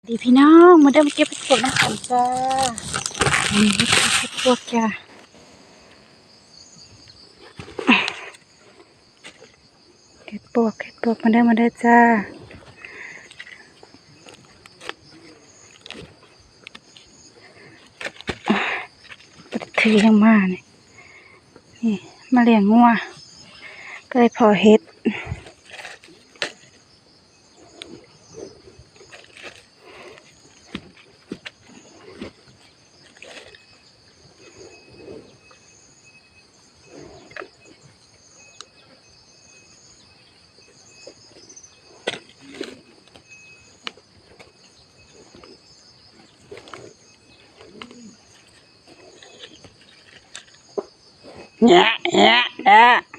ດີພີ່ນ້ອງ ມາເດີມາເກັບເຫັດປວກນຳກັນຈ້າ. ນີ້ເຫັດ ເຫັດປວກຈ້າ ເຫັດປວກ ເຫັດປວກ ມາເດີ ມາເດີຈ້າ. ຖືຍັງມານີ້ ນີ້ມາລ້ຽງງົວ ກໍເລີຍພໍ້ເຫັດ. ແຫຍະ ແຫຍະ ແຫຍະ.